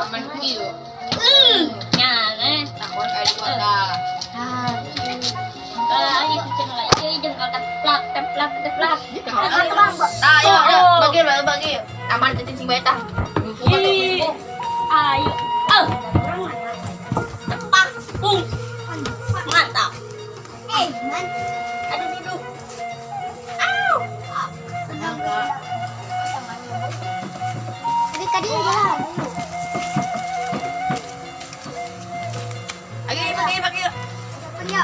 Man kieu. Nya, eh. Takon aya di kota. Ah. Ayo cenah ieu jengkol teplak teplak teplak. Tah, ayo, ayo, bagi, bagi, bagi. Aman cicing sing bae tah. Ih. Ayo. Oh. Tepak. Pung. Mantap. Eh, man. Aduh, duduk. Tapi tadi enggak. Bagi, bagi, bagi. Ya.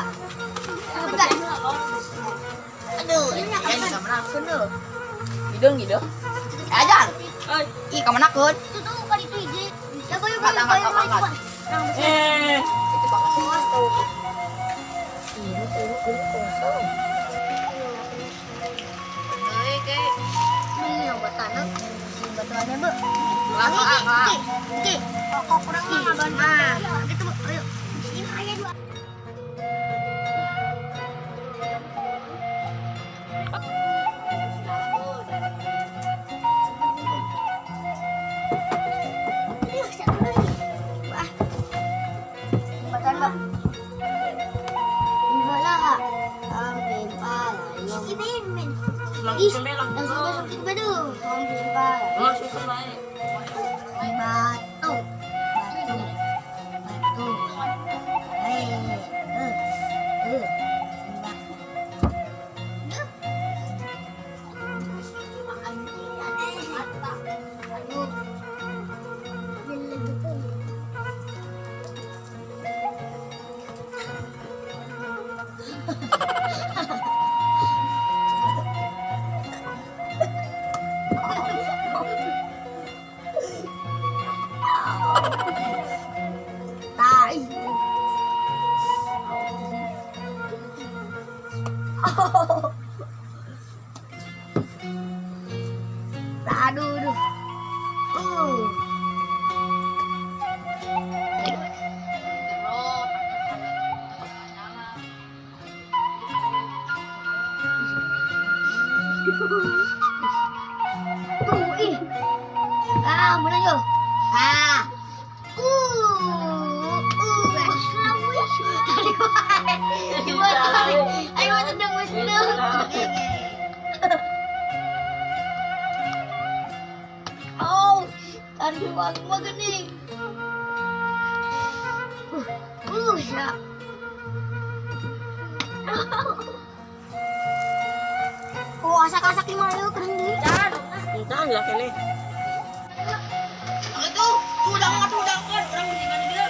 Enggak. Aduh, ini bisa menakeun deuh. Hidung hidung. Aja. Ih, kamu menakeun. Itu tuh kali itu ide. Ya, bayu, Angkat, bayu, angkat, bayu, bayu, angkat. bayu. Eh. Itu bakal Ini yang buat tanah, batuannya, Bu. Lah, lah, lah. Oke, kok kurang mah ngabantu. Nah, gitu, Bu. Ayo. Ini aja dua. Aduh, satu lagi. Wah. Batuan, Bu. Bola. Ambil pala. Ih, langsung masukin batu. Ambil pala. Langsung bae. Batu. Batu. Batu. Eh, eh, eh. Aduh. Tai. Aduh, aduh. Tuh, ih. Ah, mana yo? Ah. Tarik wae. Ayo, ayo tendang wis tendang. Oh, tarik wae mah gini. Ya. Oh, asak-asak lima ayo keren deui. Entar lah kene. Itu udang atuh udang kan urang mendingan dia.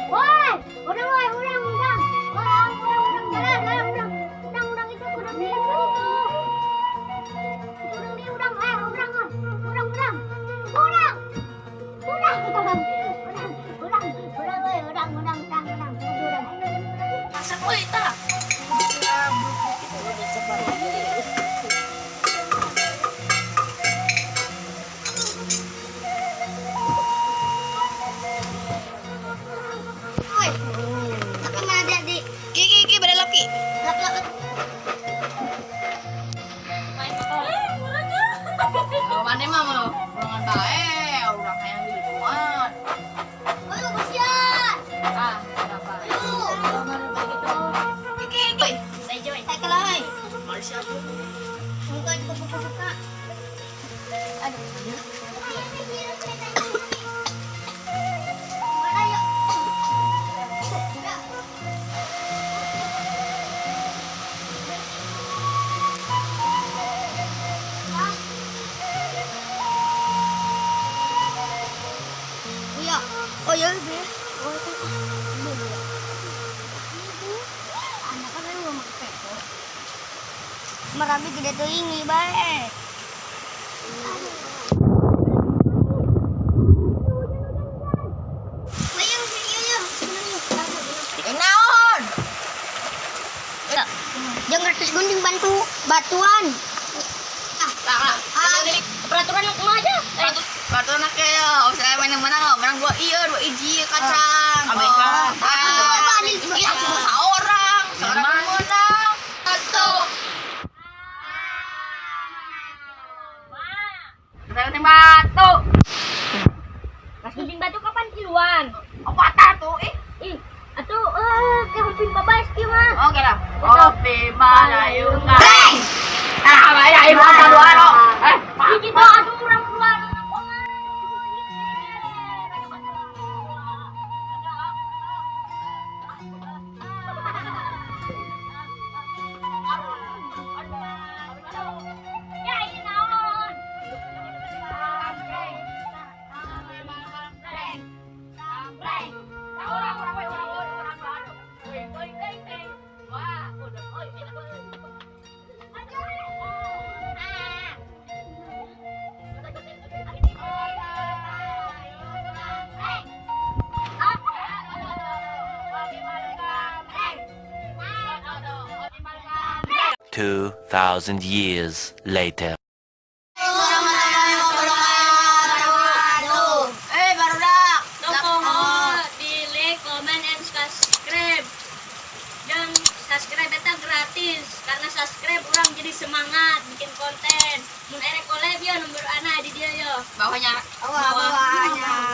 Woi, udah woi, udang, udang. Udang, udang, udang, jalan, jalan, udang. Udang, udang itu udang dia itu. Itu udang dia, udang, eh, udang, ah. Udang, udang. Udang. Udang, udang, udang, udang, woi, udang, udang, udang, udang, udang. Masak we tah. Woi, tapi mana dia di Ki ki ki bade laki. lap lap. Oh, mana mah mau urangan bae, urang hayang di lingkungan. Ayo, kasihan. Ah, berapa? Ayo. Ki ki ki. Tak kalah, hai. Buka, buka, buka, buka. Aduh. Mana yuk? Iya. Oh ya, iya. Oh, itu. Anak kan ayo make teko. Marabi gede teuing bae. Ayo, ayo, ayo. Eh, naon? Jangan ratus gunting bantu batuan. Lah, lah. Ah, Peraturan kumaha aja? Peraturan Batu nak ya, saya main yang menang, menang dua iya, dua iji kacang. ABK. Ah, iya, cuma seorang, seorang yang menang. Satu. Saya gunting batu. Pas gunting batu kapan tiluan? Apa tuh? Eh, Ih, atuh eh ke humpin babas kieu mah. oke lah. Kopi Melayu. Reng. Ah, ya, ibu ada dua no. Eh, Hiji tuh aduh urang dua. Ya ini naon? 2,000 years later. Eh, barudak. Tong di like, comment, and subscribe. Dan subscribe eta gratis karena subscribe urang jadi semangat bikin konten. Mun erek collab yo nomor ana di dia yo. Bawahnya. Bawahnya.